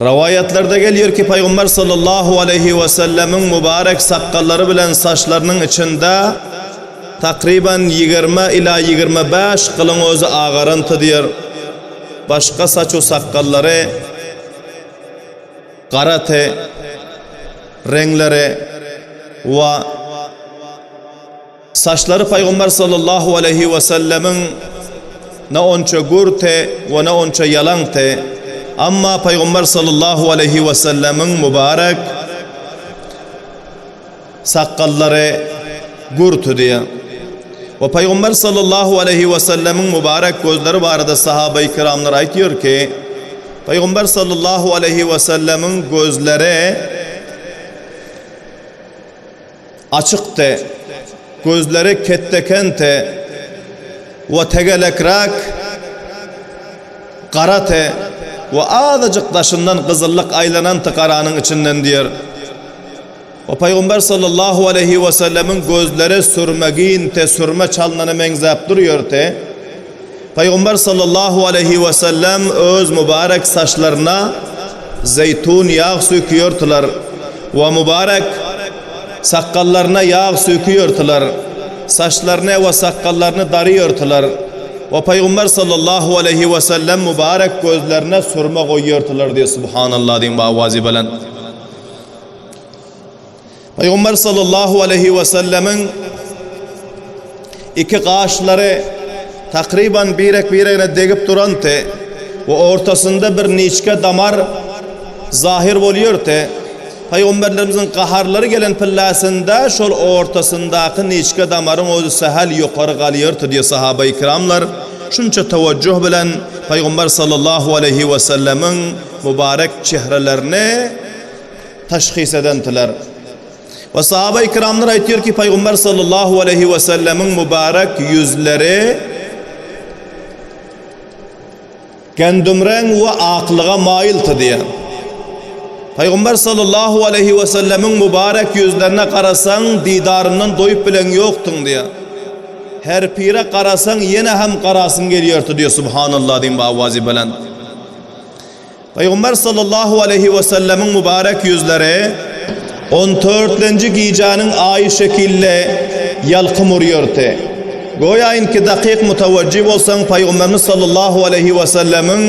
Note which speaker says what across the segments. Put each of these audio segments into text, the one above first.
Speaker 1: Rowaýatlarda gelýär ki, Pygamber sallallahu aleýhi we sellemiň mübarek sakgallary bilen saçlarynyň içinde takryban 20 ila 25 gylyň özi agaranty diýer. Başga saç-u sakgallary garaty, reňleri we Saçlary Pygamber sallallahu aleýhi we sellemiň ne onça gürti we ne onça ýalaňty. Amma Pygamber sallallahu aleýhi we sellemiň mübarek sakgallary gürti diýýär. We Pygamber sallallahu aleýhi we sellemiň mübarek gözleri barada sahabeýi kiramlar aýtýar ki, Pygamber sallallahu aleýhi we sellemiň gözleri Açykdy, gözleri ketdekenti we tegelekräk garaty we azajyk daşyndan gyzyllyk aýlananty garanyň içinden diýer. We Pygamber sallallahu aleýhi we sellemiň gözleri sürmeginte, sürme çalnana meňzäp durýardy. Pygamber sallallahu aleýhi we sellem öz mübarek saçlaryna zeýtun ýag süýküýärdiler we mübarek sakgallaryna ýag süýküýärdiler, saçlaryny we sakgallaryny daryýardylar we Pygamber sallallahu aleýhi we sellem mübarek gözlerine sürme goýýardylar diýip subhanallah diýiň bu awazy belent. Pygamber sallallahu aleýhi we sellemiň iki gaşlary takryban birek-biregine degip durandy we ortasynda bir niçke damar zahir bolýardy. Pygamberlerimiziň gaharlary gelen pillasynda şol ortasyndaky niçke damaryň özi sähel ýokary galýardy diýip sahaba-i kiramlar şunça tewejjuh bilen Pygamber sallallahu aleýhi we sellemiň mübarek çehrelerini taşhys edendiler. We sahaba-i kiramlar aýtýar ki, Pygamber sallallahu aleýhi we sellemiň mübarek ýüzleri gendümreň we aklyga maýyldy diýen. Pygamber sallallahu aleýhi we sellemiň mübarek ýüzlerine garasaň, didaryndan doýup bilen ýokduň diýen. Her pire garasaň, ýene hem garasyň gelýärdi diýen subhanallah diýen bu awazy belent. Pygamber sallallahu aleýhi we sellemiň mübarek ýüzleri on dörtlenji gijäniň aýy şekilli ýalkym urýardy. Göýäinki dakyk mutawajjy bolsaň Pygamberimiz sallallahu aleýhi we sellemiň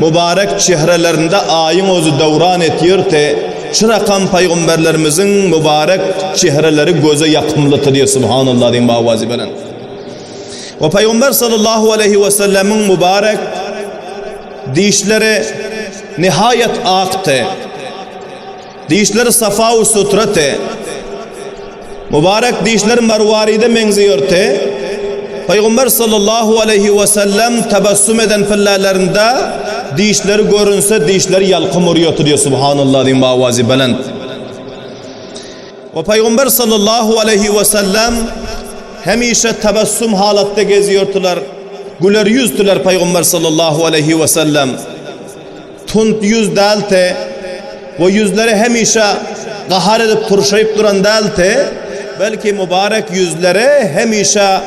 Speaker 1: mübarek çehrelerinde aýyň özi döwran etýärdi. Şu rakam pygamberlerimiziň mübarek çehreleri göze ýakymlydy diýip subhanallah diýiň bu awazy belent. We Pygamber sallallahu aleýhi we sellemiň mübarek Dişleri nihaýat akdy. Dişleri safa-u sutraty. Mübarek dişler marwaride meňzeýärdi. Pygamber sallallahu aleýhi we sellem tebessüm eden pillälerinde dişleri görünse dişleri ýalkym urýardy diýýär subhanallah diýiň bu awazy belent. We Pygamber sallallahu aleýhi we sellem hemişe tebessüm halatda gezýärdiler. Güler ýüzdüler Pygamber sallallahu aleýhi we sellem. Tunt ýüz däldi we ýüzleri hemişe gahar edip turşaýyp duran däldi, belki mübarek ýüzleri hemişe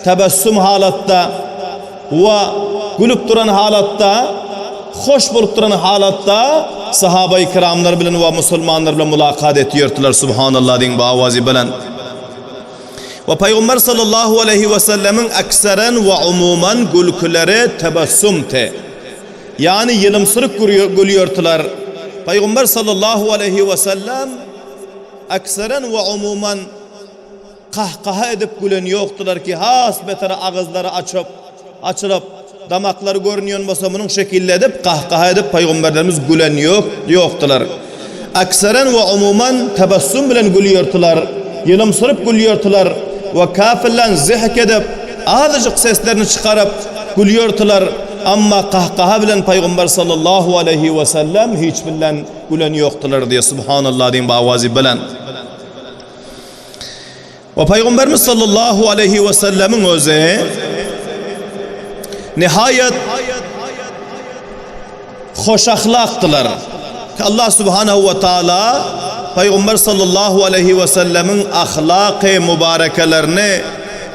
Speaker 1: tebessüm halatda we gülüp duran halatda, hoş bolup duran halatda sahabaýy kiramlar bilen we musulmanlar bilen mulakat etýärdiler. Subhanallah diýiň bu awazy belent. We Pygamber sallallahu aleýhi we sellemiň ekseren we umuman gülküleri tebessumty. Ýagny ýylymsyryk gülýärdiler. Pygamber sallallahu aleýhi we sellem ekseren we umuman kahkaha edip gülen ýokdular ki, has beter agyzlary açyp, açylyp, damaklary görünýän bolsa munuň şekilli edip, kahkaha edip pygamberlerimiz gülen ýok, ýokdular. Akseren we umuman tebessüm bilen gülýärdiler, ýylymsyryp gülýärdiler we kafirlen zihk edip, azajyk seslerini çykaryp gülýärdiler, amma kahkaha bilen pygamber sallallahu aleýhi we sellem hiç bilen gülen ýokdular diýe subhanallah diýiň bu awazy bilen. We Pygamberimiz sallallahu aleýhi we sellemiň özi nihaýat hoş ahlakdylar. Allah subhanahu we taala Pygamber sallallahu aleýhi we sellemiň ahlaky mübarekelerini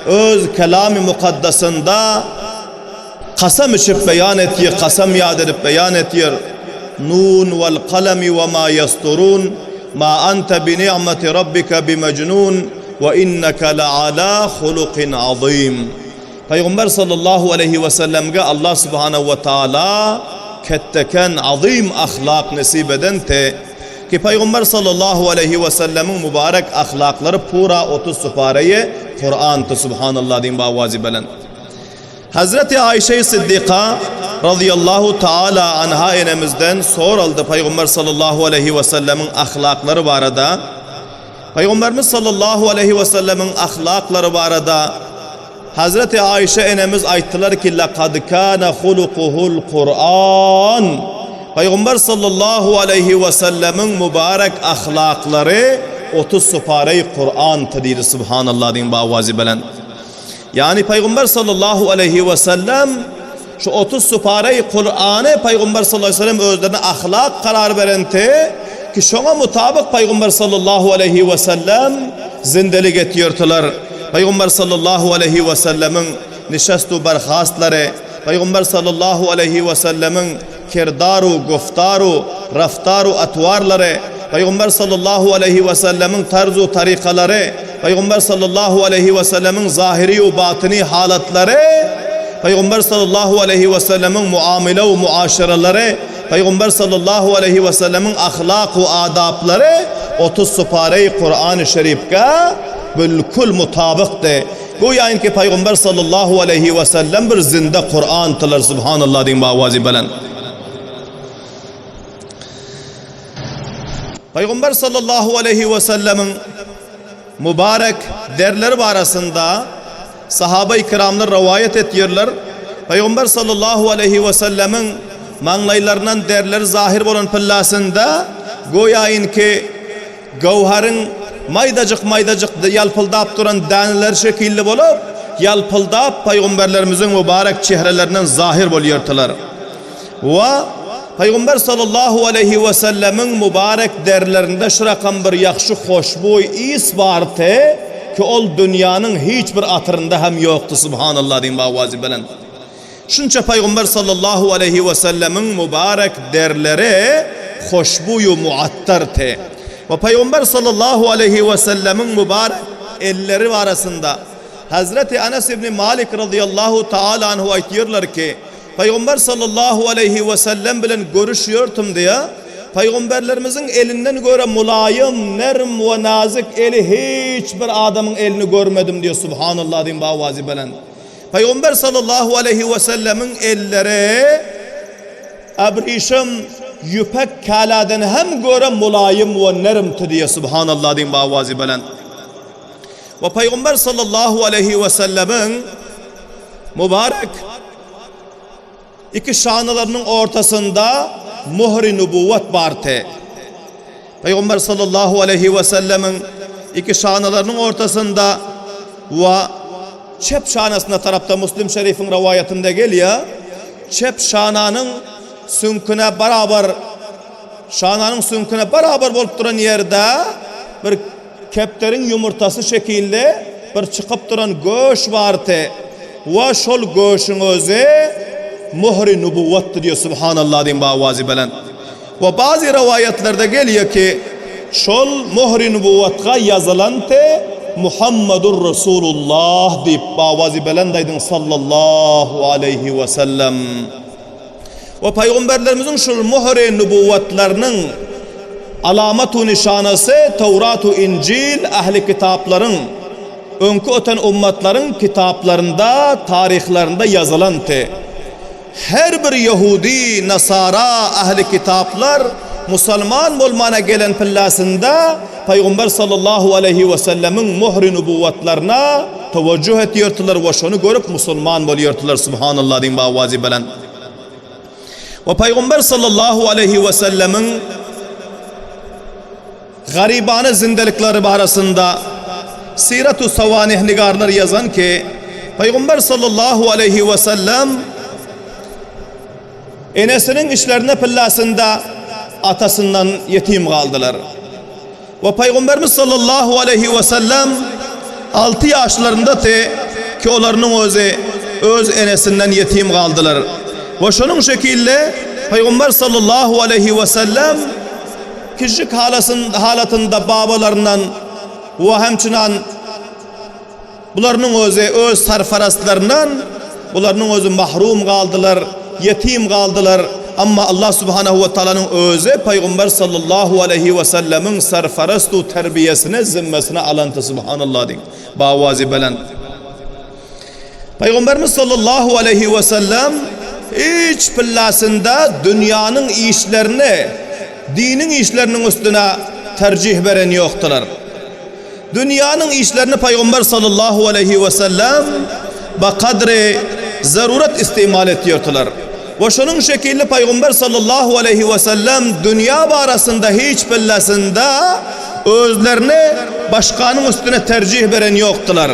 Speaker 1: öz kelamy mukaddasynda kasam içip beýan etýär, kasam ýad edip beýan etýär. Nun wal kalami we ma ýasturun, ma ente bi ni'meti rabbike bi mejnun, we inneke le ala hulukin azim. Pygamber sallallahu aleýhi we sellemge Allah subhanahu we taala ketdeken azym ahlak nesip edente ki Pygamber sallallahu aleýhi we sellemiň mübarek ahlaklary pura 30 supareýe Kurandy subhanallah diýiň ba awazy belent. Hazreti Aýşe Siddyka razyýallahu taala anha enemizden soraldy Pygamber sallallahu aleýhi we sellemiň ahlaklary barada. Pygamberimiz sallallahu aleýhi we sellemiň ahlaklary barada Hazreti Aýşe enemiz aýtdylar ki, Lekad kana hulukuhul Kur'an. Pygamber sallallahu aleýhi we sellemiň mübarek ahlaklary 30 supareý Kur'andy diýdi. Subhanallah diýiň bu awazy belent. Ýagny Pygamber sallallahu aleýhi we sellem şu 30 supareý Kur'any Pygamber sallallahu aleýhi we sellem özlerine ahlak karar berenti ki şoňa mutabyk Pygamber sallallahu aleýhi we sellem zindelik etýärdiler. Pygamber sallallahu aleýhi we sellemiň nişest u berhastlary, Pygamber sallallahu aleýhi we sellemiň kirdar u guftar u raftar u atwarlary, Pygamber sallallahu aleýhi we sellemiň tarz u tarykalary, Pygamber sallallahu aleýhi we sellemiň zahiri u batyny halatlary, Pygamber sallallahu aleýhi we sellemiň muamele u muaşeralary, Pygamber sallallahu aleýhi we sellemiň ahlak u adaplary 30 supareý Kurany Şerifge bilkul mutabykdy. Goýaýyn ki Pygamber sallallahu aleýhi we sellem bir zinde Kurandylar subhanallah diýiň bu awazy belent. Pygamber sallallahu aleýhi we sellemiň mübarek derleri barasynda sahaba-i kiramlar rowaýat etýärler. Pygamber sallallahu aleýhi we sellemiň maňlaýlaryndan derleri zahir bolan pillasynda goýaýyn ki Göwheriň maýdajyk-maýdajyk ýalpyldap duran däneleri şekilli bolup, ýalpyldap pygamberlerimiziň mübarek çehrelerinden zahir bolýardylar. We Pygamber sallallahu aleýhi we sellemiň mübarek derilerinde şu rakam bir ýagşy hoşboý ys bardy ki, ol dünýäniň hiç bir atyrynda hem ýokdy. Subhanallah diýiň bawazy belent. Şunça Pygamber sallallahu aleýhi we sellemiň mübarek derleri hoşbuý-u muattardy. We Pygamber sallallahu aleýhi we sellemiň mübarek elleri barasynda Hazreti Anas ibn Malik razyýallahu taala anhu aýtýarlar ki, Pygamber sallallahu aleýhi we sellem bilen görüşýärdim diýä, Pygamberlerimiziň elinden göre mulaýym, nerm we nazik eli hiç bir adamyň elini görmedim diýä, Subhanallah diýiň bu awazy belent. Pygamber sallallahu aleýhi we sellemiň elleri abrişim ýüpek käläden hem göre mulaýym we nermdi diýýär. Subhanallah diýiň bu awazy belent. We Pygamber sallallahu aleýhi we sellemiň mübarek iki şanalarynyň ortasynda muhri nubuwwat bardy. Pygamber sallallahu aleýhi we sellemiň iki şanalarynyň ortasynda we çep şanasyna tarapda Muslim şerifiň rowaýatynda gelýär, çep şananyň süňküne barabar şananyň süňküne barabar bolup duran ýerde bir kepderiň ýumurtasy şekilli bir çykyp duran göş bardy we şol göşüň özi muhri nubuwwatdy diýýär subhanallah diýiň bu awazy belent. We bazy rowaýatlarda gelýär ki, şol Möhri Nubuwwatga ýazylanty Muhammadur Resulullah diýip, bawazy belent aýdyň sallallahu aleýhi we sellem. We pygamberlerimiziň şol Möhri Nubuwwatlarynyň alamat-u nyşanasy Tawrat-u Injil ähli kitaplaryň, öňki öten ummatlaryň kitaplarynda, taryhlarynda ýazylanty. Her bir ýehudi, nasara, ähli kitaplar musalman bolmana gelen pillasynda Pygamber sallallahu aleýhi we sellemiň muhri nubuwwatlaryna towajjuh etýärdiler we şony görüp musulman bolýardylar. Subhanallah diýiň bawazy belent. We Pygamber sallallahu aleýhi we sellemiň Garybana zindelikleri barasynda Sirat-u Sawanih nigarlar ýazan ki, Pygamber sallallahu aleýhi we sellem enesiniň işlerine pillasynda atasyndan ýetim galdylar. We Pygamberimiz sallallahu aleýhi we sellem 6 ýaşlarynda te ki olarynyň özi öz enesinden ýetim galdylar. We şonuň şekilde. Pygamber sallallahu aleýhi we sellem kiçijik halatynda babalaryndan we hemçinan Bularynyň özi öz sarfarastlaryndan bularynyň özi mahrum galdylar, ýetim galdylar. Amma Allah subhanahu we taalanyň özi Pygamber sallallahu aleýhi we sellemiň sarfarast u terbiýesini zimmesine alandy subhanallah diýiň. Bawazy belent. Pygamberimiz sallallahu aleýhi we sellem hiç pillasynda dünýäniň işlerini diniň işleriniň üstüne terjih beren ýokdular. Dünýäniň işlerini Pygamber sallallahu aleýhi we sellem bakadry zarurat istimal etýärdiler. We şonuň şekilli Pygamber sallallahu aleýhi we sellem dünýä barasynda hiç pillasynda özlerini başganyň üstüne terjih beren ýokdular.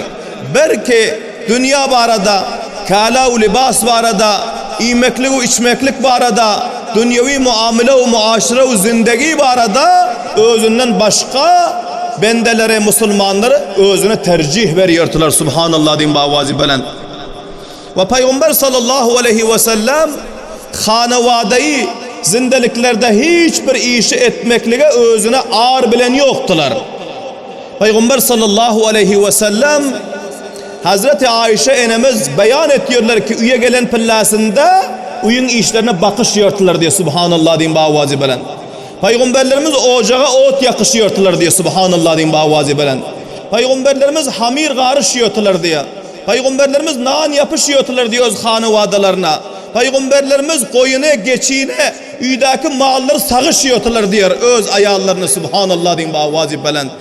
Speaker 1: Belki dünýä barada, kala we libas barada, iýmeklik we içmeklik barada, dünýewi muamele we muaşere we zindegi barada özünden başga bendelere, musulmanlary özüne terjih berýärdiler. Subhanallah diýiň bawazy belent. We Pygamber sallallahu aleýhi we sellem hanawadaýy zindeliklerde hiç bir işi etmeklige özüne ar bilen ýokdular. Pygamber sallallahu aleýhi we sellem Hazreti Aýşe enemiz beýan etýärler ki, öýe gelen pillasynda öýüň işlerine bakyş ýörtüler diýe subhanallah diýiň bawazy bilen. Pygamberlerimiz ojaga ot ýakyş ýörtüler diýe subhanallah diýiň bawazy bilen. Pygamberlerimiz hamyr garyş ýörtüler diýe. Pygamberlerimiz nan ýapyş ýörtüler diýe öz hanawadalarna. Pygamberlerimiz goýuny, geçini, Öýdäki mallary sagyş ýotular diýer öz aýallaryna Subhanallah diýiň bawazy belent.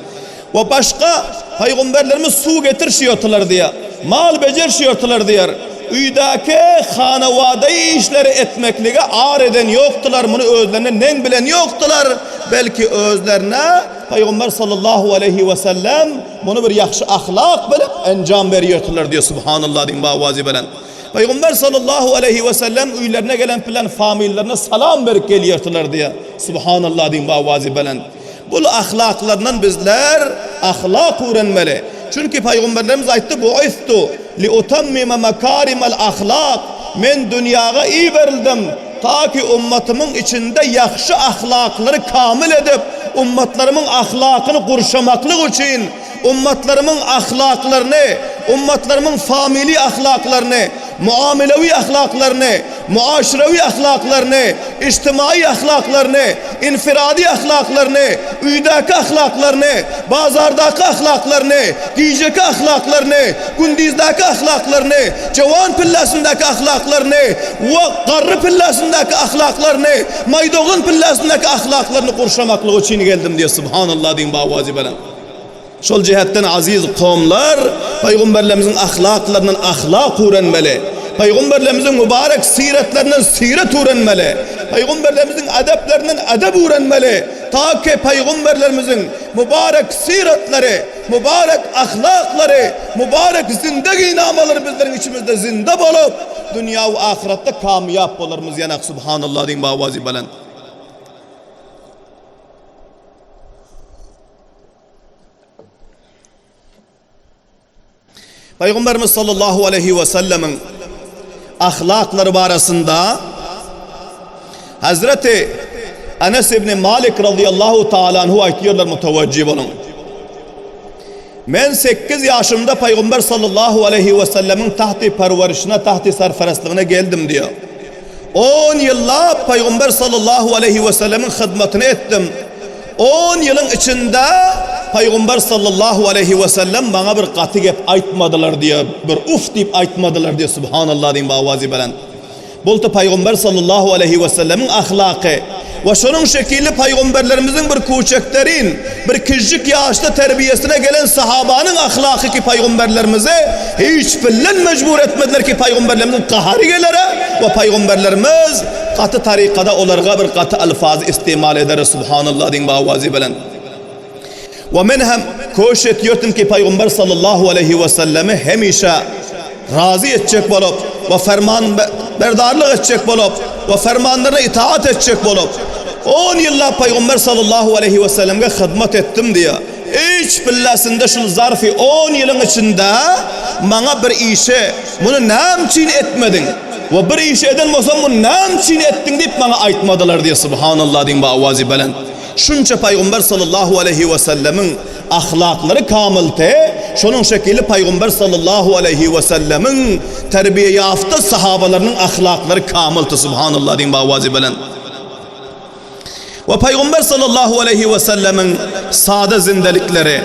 Speaker 1: We başga Pygamberlerimiz suw getirş ýotular diýer. Mal bejerş ýotular diýer. Öýdäki hanawadaýy işleri etmeklige ar eden ýokdular, muny özlerine neň bilen ýokdular, belki özlerine Pygamber sallallahu aleýhi we sellem muny bir ýagşy ahlak bilip enjam berýärdiler diýer Subhanallah diýiň bawazy belent. Pygamber sallallahu aleýhi we sellem öýlerine gelen bilen famillerine salam berip gelýärdiler diýýär. Subhanallah diýiň bawazy belent. Bul ahlaklaryndan bizler ahlak öwrenmeli. Çünki pygamberlerimiz aýtdy, Buistu li utammima makarimal ahlak. Men dünýäge iberildim, ta ki ummatymyň içinde ýagşy ahlaklary kamil edip, ummatlarymyň ahlakyny gurşamaklyk üçin Ummatlarymyň ahlaklaryny, ummatlarymyň family ahlaklaryny, muamelewi ahlaklaryny, muaşrewi ahlaklaryny, ijtimaýy ahlaklaryny, infirady ahlaklaryny, öýdäki ahlaklaryny, bazardaky ahlaklaryny, gijeki ahlaklaryny, gündizdäki ahlaklaryny, jowan pillasyndaky ahlaklaryny we garry pillasyndaky ahlaklaryny, maýdoglan pillasyndaky ahlaklaryny gurşamaklyk üçin geldim diýýär. Subhanallah diýiň bawazy belent. Şol jähetden aziz kowumlar pygamberlerimiziň ahlaklaryndan ahlak öwrenmeli. Pygamberlerimiziň mübarek syratlarinden syrat öwrenmeli. Pygamberlerimiziň edeplerinden edep öwrenmeli. Ta ki pygamberlerimiziň mübarek syratlary, mübarek ahlaklary, mübarek zindegi namalary bizleriň içimizde zinde bolup, dünýä we ahyretde kamyýap bolarymyz ýanak subhanallah diýiň bawazy belent. Pygamberimiz sallallahu aleýhi we sellemiň ahlaklary barasynda Hazreti Enes ibn Malik radıyallahu taala anhu aýtýarlar mutawajjih boluň. Men 8 ýaşymda Pygamber sallallahu aleýhi we sellemiň tahti perwerişine, tahti sarfarastlygyna geldim diýýär. On ýyllap Pygamber sallallahu aleýhi we sellemiň hyzmatyny etdim. On ýylyň içinde Pygamber sallallahu aleýhi we sellem maňa bir gaty gep aýtmadylar diýýär, bir uf diýip aýtmadylar diýýär, subhanallah diýiň bawazy belent. Bulty Pygamber sallallahu aleýhi we sellemiň ahlaky we şonuň şekilli pygamberlerimiziň bir kuçekderin, bir kijjik ýaşda terbiýesine gelen sahabanyň ahlaky ki pygamberlerimizi hiç bilen mejbur etmediler ki pygamberlerimiziň gahary gelere we pygamberlerimiz gaty tarykada olarga bir gaty alfazy istimal edere subhanallah diýiň bawazy bilen. We men hem köşş etýärdim ki pygamber sallallahu aleýhi we sellemi hemişe razy etjek bolup we ferman berdarlyk etjek bolup we fermanlaryna itaat etjek bolup on ýyllap pygamber sallallahu aleýhi we sellemge hyzmat etdim diýýär. Hiç pillasynda şul zarfy on ýylyň içinde maňa bir işe muny näme üçin etmediň? We bir iş eden bolsam muny näme üçin etdiň diýip maňa aýtmadylar diýýär. Subhanallah diýiň bu owazy belent. Şunça Paýgamber sallallahu aleýhi we sellemiň ahlaklary kamyldy, şonuň şekilli Paýgamber sallallahu aleýhi we sellemiň terbiýe ýafta sahabalarynyň ahlaklary kamyldy. Subhanallah diýiň bu owazy belent. We Paýgamber sallallahu aleýhi we sellemiň sada zindelikleri.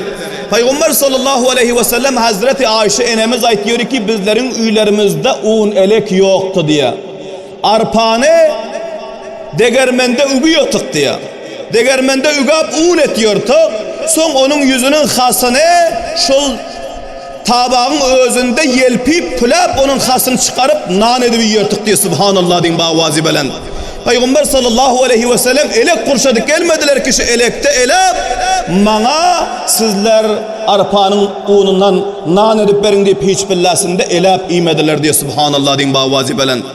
Speaker 1: Paýgamber sallallahu aleýhi we sellem Hazreti Aýşe enemiz aýtýar ki, bizleriň öýlerimizde un elek ýokdy diýýär. Arpany degermende ügüýotyk diýýär. Degermende ügäp un etýortyk, soň onuň ýüzüniň hasyny şol tabagyň özünde ýelpip, püläp onuň hasyny çykaryp nan edip iýertik diýýär. Subhanallah diýiň bawazy belent. Pygamber sallallahu aleýhi we sellem elek gurşadyp gelmediler ki şu elekde eläp maňa sizler arpanyň unundan nan edip beriň diýip hiç billasinde eläp iýmediler diýip subhanallah diýiň bawazy belent.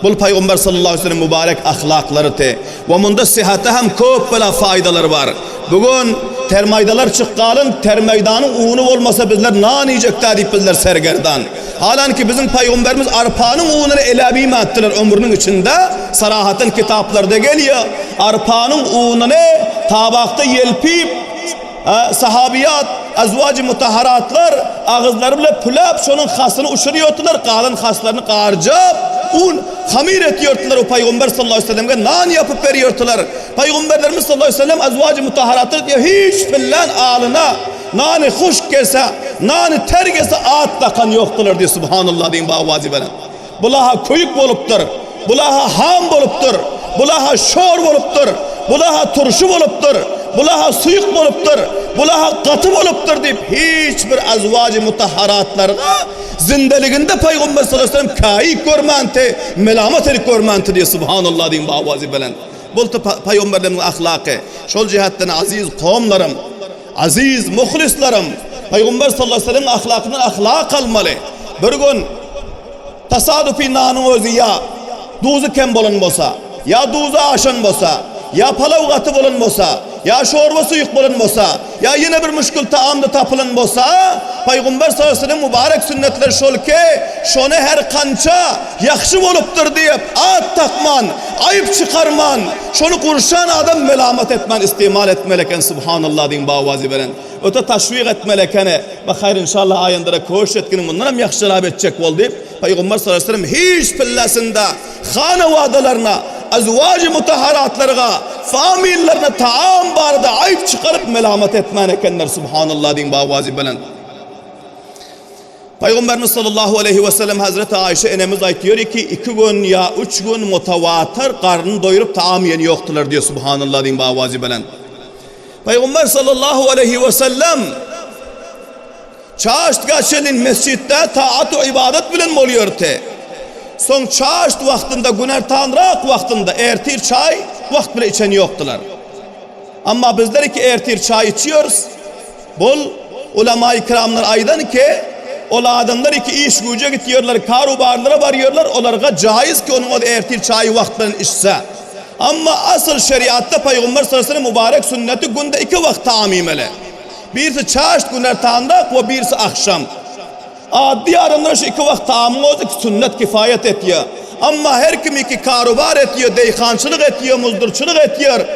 Speaker 1: Bul Pygamber sallallahu aleýhi we sellem mübarek ahlaklary te we munda syhata hem köp bela faýdalary bar. Bu gün termaýdalar çykgalyn termaýdanyň uny bolmasa bizler nan iýjekdä diýip bizler sergerdan. Halanki biziň pygamberimiz arpanyň ununy elä biýmäpdiler ömrüniň içinde, sarahatyn kitaplarda gelýär, arpanyň ununy tabakda ýelpip, sahabyýat, azwajy mutahharatlar agyzlary bilen püläp şonuň hasyny uçurýardylar, galan haslaryny garjap, un, hamyr etýärdiler we pygamber sallallahu aleýhi we sellemge nan ýapyp berýärdiler. Pygamberlerimiz sallallahu aleýhi we sellem azwajy mutahharatlar diýýär, hiç pillän alyna Nany huşk gelse, nany ter gelse at dakan ýokdular diýip subhanallah diýiň bawazy bilen. Bulaha köýük bolupdyr, bulaha ham bolupdyr, bulaha şor bolupdyr, bulaha turşy bolupdyr, bulaha suýuk bolupdyr, bulaha gaty bolupdyr diýip hiç bir azwajy mutahharatlaryna zindeliginde paýgamber sallallahu aleyhi ve sellem kaýyk görmänti, melamat edip görmänti diýip subhanallah diýiň bawazy bilen. Boldy paýgamberlerimiziň ahlaky. Şol jihatdan aziz kowumlarym, Aziz muhlislerim, Pygamber sallallahu aleyhi ve sellem ahlakyndan ahlak almaly. Bir gün tasadufy nanyň özi ýa duzy kem bolan bolsa, ýa duzy aşan bolsa, ýa palaw gaty bolan bolsa, ýa şorba suýuk bolan bolsa, ýa ýene bir müşgil taamda tapylan bolsa, Pygamber sallallahu aleyhi ve sellem mübarek sünnetleri şol ki, şony her kança ýahşy bolupdyr diýip at takman, aýyp çykarman, Şony gurşan adam melamat etmän istimal etmeli eken Subhanallah diýiň bawazy beren. Öte taşwik etmeli ekeni. Be haýr inşallah aýandara köşt etginiň mundanam ýahşyrap etjek bol diýip Pygamber sallallahu aleyhi ve sellem hiç pillesinde hanawadalaryna azwajy mutahharatlaryga famillerine taam barada aýyp çykaryp melamat etmän ekenler Subhanallah diýiň bawazy beren. Pygamberimiz sallallahu aleýhi we sellem Hazreti Aýşe enemiz aýtýar ki, iki gün ýa üç gün mutawatyr garnyny doýuryp taam iýen ýokdular diýýär Subhanallah diýiň bawazy belent. Pygamber sallallahu aleýhi we sellem çaşt çenli mesjitde taat we ibadat bilen bolýardy. Soň çaşt wagtynda günortanrak wagtynda ertir çaý wagt bile içen ýokdular. Amma bizler iki ertir çaý içýäris. Bul ulama-i kiramlar aýdan ki, ol adamlar iki iş güýje gitýärler, karubarlara barýarlar, olarga jaýyz ki onuň ol ertir çaýy wagt bilen içse. Amma asyl şeriatda Pygamber sallallahu aleyhi ve sellem mübarek sünneti günde iki wagt taam iýmeli. Birisi çaşt günortandak we birisi akşam. Addy adamlara şu iki wagt taamyň özi sünnet kifaýat etýär. Amma her kim iki karubar etýär, deýhançylyk etýär, muzdurçylyk etýär,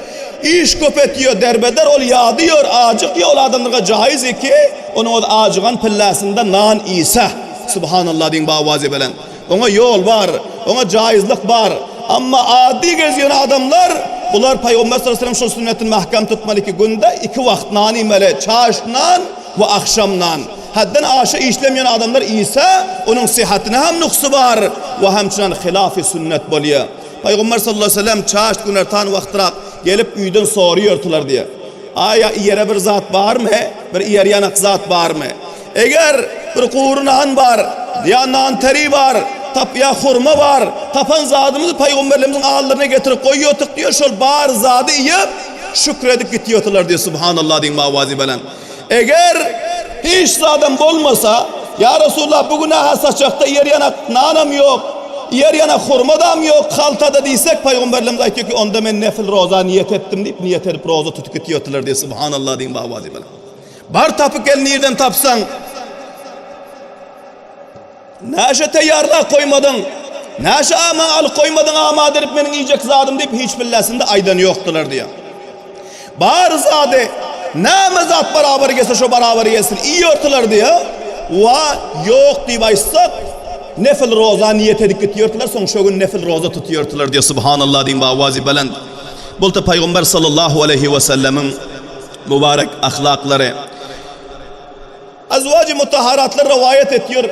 Speaker 1: iş köp etýär, derbeder ol ýadýar, ajykýar, ol adamlara jaýyz iki, onuň özi ajygan pilläsinde nan iýse. Subhanallah diýiň bawazy bilen. Oňa ýol bar, oňa jaýyzlyk bar. Amma addy gezýän adamlar, bular Pygamber sallallahu aleyhi ve sellem şol sünnetini mähkem tutmaly ki, günde iki wagt nan iýmeli, çaş nan we akşam nan. Haddan aşa işlemeýän adamlar iýse, onuň syhatyna hem nuksy bar we hemçinan hilafy sünnet bolýar. Pygamber sallallahu aleyhi ve sellem çaşt günortan wagtyrak gelip öýden soraýardylar diýýär. Aýa iýere bir zat barmy? Bir iýer ýanak zat barmy? Eger bir gury nan bar, ýa nan teri bar, tap ýa hurma bar, tapan zadymyzy pygamberlerimiziň aldyna getirip goýýardyk diýýär, şol bar zady iýip, şükür edip gitýärdiler diýýär. Subhanallah diýiň bawazy bilen. Eger hiç zadam bolmasa, Ýa Resulallah, bu gün-ä saçakda ýer ýanak nanam ýok, ýer ýanak hurmadam ýok haltada diýsek, Pygamberlerimiz aýtýar ki, onda men nefil roza niýet etdim diýip, niýet edip roza tutup gitýärdiler diýip, Subhanallah diýiň bawazy bilen. Bar tapyp gel nirden tapsaň. Näşe teýýarlap goýmadyň? Näşe ama alyp goýmadyň ama derip meniň iýjek zadym diýip hiç billäsinde aýdan ýokdular diýýär. Bar zady näme zat barabar gelse şo barabar gelsin iýertiler diýýär. Wa ýok diýip aýtsak nefil roza niýet edip gitýärtiler soň şo gün nefil roza tutýartylar diýýär. Subhanallah diýiň bawazy belent. Bolta paýgamber sallallahu aleýhi we sellemiň mübarek ahlaklary. Azwajy mutahharatlar rowaýat etýär,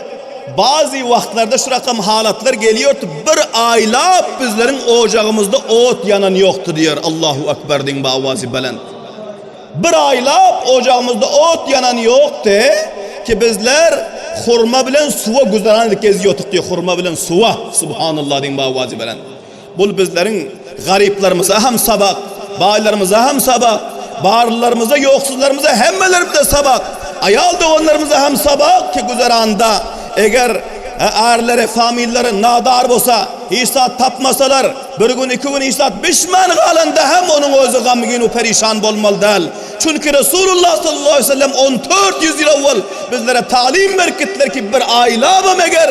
Speaker 1: Bazy wagtlarda şu rakam halatlar gelýärdi, bir aýlap bizleriň ojagymyzda ot ýanan ýokdy diýýär. Allahu akbar diýiň ba owazy belent. Bir aýlap ojagymyzda ot ýanan ýokdy ki bizler hurma bilen suwa güzeran edip gezýärdik diýýär, hurma bilen suwa. Subhanallah diýiň ba owazy belent. Bul bizleriň garyplarymyza hem sabak, baýlarymyza hem sabak, barlylarymyza, ýoksuzlarymyza hemmelerimize sabak, aýal doganlarymyza hem sabak ki güzeranda eger ärleri, famillary nadar bolsa, hiç zat tapmasalar, bir gün, iki gün hiç zat bişmän galanda hem onuň özi gamgyn we perişan bolmaly däl. Çünki Resulullah sallallahu aleyhi ve sellem 1400 ýyl owwal bizlere talim berip gitdiler ki bir aýlabam eger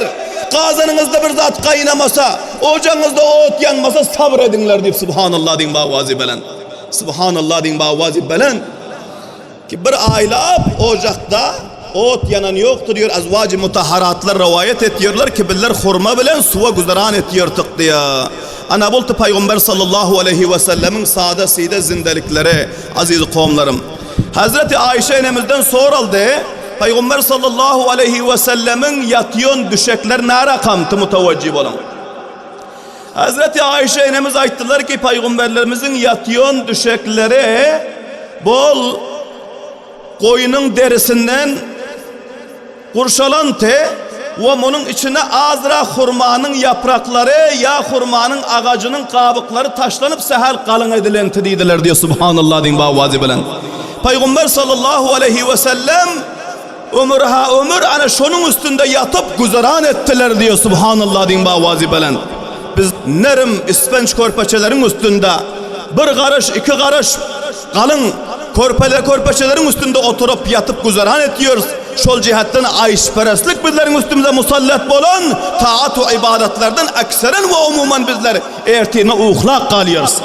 Speaker 1: gazanyňyzda bir zat gaýnamasa, Ojagyňyzda ot ýanmasa sabyr ediňler diýip subhanallah diýiň bawazy belent. Subhanallah diýiň bawazy belent. Ki bir aýlap ojakda ot ýanan ýokdur diýer azwajy mutahharatlar rowaýat etýärler ki bizler hurma bilen suwa güzeran etýärdik diýär. Ana boldy paýgamber sallallahu aleýhi we sellemiň sada side zindelikleri aziz kowumlarym. Hazreti Aýşe enemizden soraldy, Pygamber sallallahu aleýhi we sellemiň ýatýan düşekleri närakamty mutawajjy boluň. Hazreti Aýşe enemiz aýtdylar ki, Pygamberlerimiziň ýatýan düşekleri bol goýnuň derisinden Gurşalan te we munuň içine azrak hurmanyň ýapraklary ýa hurmanyň agajynyň gabyklary taşlanyp sähel galyň edilenti diýdiler diýýär Subhanallah diýiň bawazy bilen. Pygamber sallallahu aleýhi we sellem ömür ha ömür ana şonuň üstünde ýatyp güzeran etdiler diýýär Subhanallah diýiň bawazy bilen. Biz nerim ispenç körpeçeleriň üstünde bir garyş iki garyş Galyň körpeler körpeçeleriň üstünde oturyp ýatyp güzeran etýäris. Şol jähetden aýşperestlik bizleriň üstümize musallat bolan taat we ybadatlardan ekseren we umuman bizler ertirine uhlap galýarys.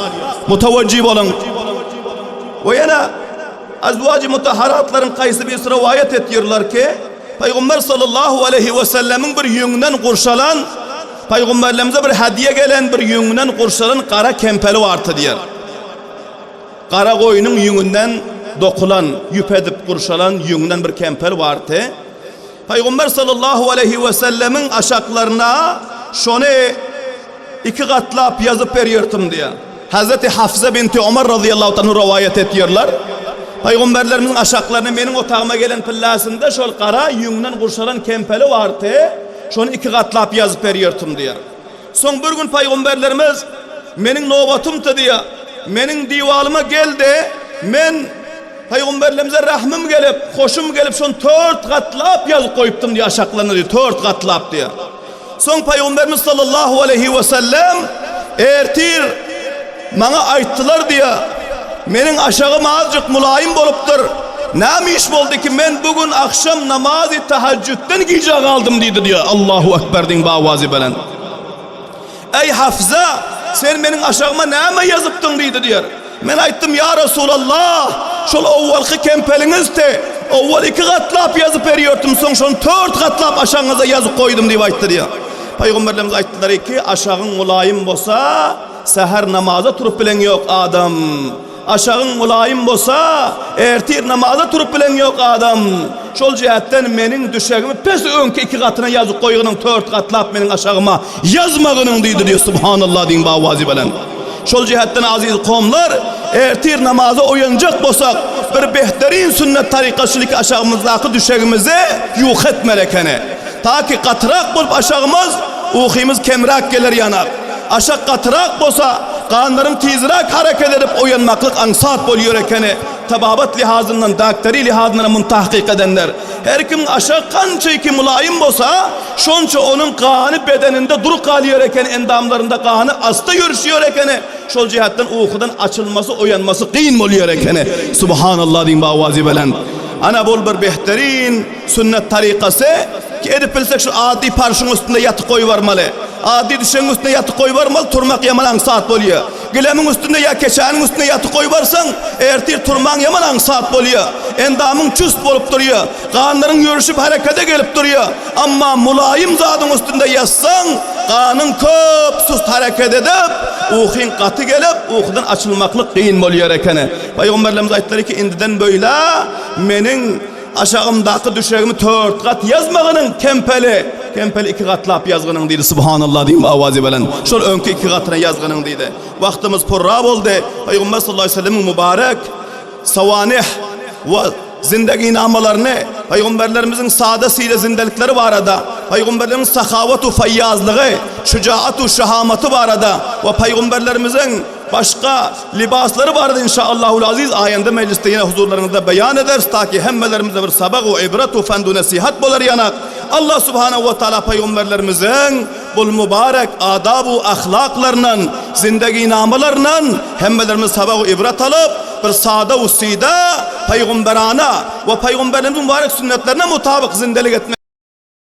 Speaker 1: Mutawajjy boluň. We ýene Azwajy mutahharatlaryň kaýsy birisi rowaýat etýärler ki, Pygamber sallallahu aleýhi we sellemiň bir ýüňden gurşalan Pygamberlerimize bir hediýe gelen bir ýüňden gurşalan gara kempeli bardy diýer. Gara goýnuň ýüňünden dokulan, ýüp edip gurşalan ýüňden bir kempel bardy. Pygamber sallallahu aleýhi we sellemiň aşaklaryna şony iki gatlap ýazyp berýärdim diýýär. Hazreti Hafsa binti Omar razyýallahu anhu rowaýat etýärler. Pygamberlerimiziň aşaklaryna meniň otagyma gelen pillasynda şol gara ýüňden gurşalan kempeli bardy. Şony iki gatlap ýazyp berýärdim diýýär. Soň bir gün pygamberlerimiz, Meniň nobatymdy diýýär. Meniň diwalyma geldi. Men pygamberlerimize rahmym gelip, hoşum gelip, şony tört gatlap ýazyp goýupdym diýýär, aşaklaryna diýýär, tört gatlap diýýär. Soň pygamberimiz sallallahu aleýhi we sellem ertir maňa aýtdylar diýýär. Meniň aşagym azjyk mulaýym bolupdyr. Näme iş boldy ki, men bu gün agşam namazy tahajjütden gijä galdym diýdi diýýär. Allahu ekber diýiň bawazy belent. Eý Hafza, sen meniň aşagyma näme ýazypdyň diýdi diýýär. Men aýtdym, ýa Resulallah, şol owalky kempeliňizdi. Owal iki gatlap ýazyp berýärdim, soň şony tört gatlap aşagyňyza ýazyp goýdum diýip aýtdy diýýär. Pygamberlerimiz aýtdylar ki, aşagyň mulaýym bolsa, Säher namaza turup bilen ýok adam. Aşagyň mylaýym bolsa, ertir namaza turup bilen ýok adam. Şol jähtden meniň düşegimi pes öňki iki gatyna ýazyp goýgynyň tört gatlap meniň aşagyma ýazmagynyň diýdi diýip subhanallah diýiň bawazy bilen. Şol jähtden aziz komlar ertir namaza oýanjak bolsak bir behterin sünnet tarykaçylyk aşagymyzdaky düşegimizi ýuka etmeli ekeni. Ta ki gatyrak bolup aşagymyz uhymyz kemräk geler ýanak. Aşak gatyrak bolsa, ganlaryň tizräk hereket edip oýanmaklyk aňsat bolýar ekeni. Tababat lihazyndan, dakteri lihazyndan muny tahkyk edenler. Her kimiň aşagy kança iki mylaýym bolsa, şonça onuň gany bedeninde durup galýar ekeni, endamlarynda gany asta ýörüşýär ekeni. Şol jähetden ukudan açylmasy, oýanmasy kyn bolýar ekeni. Subhanallah diýiň bu awazy belent. Ana bul bir behterin sünnet tarykasy ki edip bilsek şu ady parşyň üstünde ýatyp goýbarmaly. Ady düşegiň üstünde ýatyp goýbarmaly, turmak ýaman aňsat bolýar. Gilemiň üstünde ýa keçäniň üstünde ýatyp goýbarsaň, ertir turmaň ýaman aňsat bolýar. Endamyň çüst bolup durýar. Ganlaryň ýörüşip herekede gelip durýar. Amma mulaýym zadyň üstünde ýatsaň, ganyň köp sust hereket edip, ukyň gaty gelip, ukudan açylmaklyk kyn bolýar ekeni. Pygamberlerimiz aýtdylar ki, indiden beýlä meniň aşagymdaky düşegimi tört gat ýazmagynyň kempeli, kempeli iki gatlap ýazgynyň diýdi. Subhanallah diýip owazy bilen. Şol öňki iki gatyna ýazgynyň diýdi. Wagtymyz purra boldy. Pygamber sallallahu aleyhi ve sellemiň mübarek sawanih we zindeginamalaryny, pygamberlerimiziň sada-side zindelikleri barada, pygamberlerimiziň sahawat-u faýýazlygy, şujaat-u şahamaty barada we pygamberlerimiziň başga lybaslary barada inşaallahul aziz aýanda mejlisde ýene huzurlaryňyzda beýan ederis, taki hemmelerimize bir sabak we ibret we fend-u nesihat bolar ýanak. Allah subhanahu we taala pygamberlerimiziň bul mübarek adab-u ahlaklaryndan, zindeginamalaryndan hemmelerimiz sabak we ibret alyp, bir sada we sida pygamberana we pygamberlerimiziň mübarek sünnetlerine mutabyk zindelik etmek.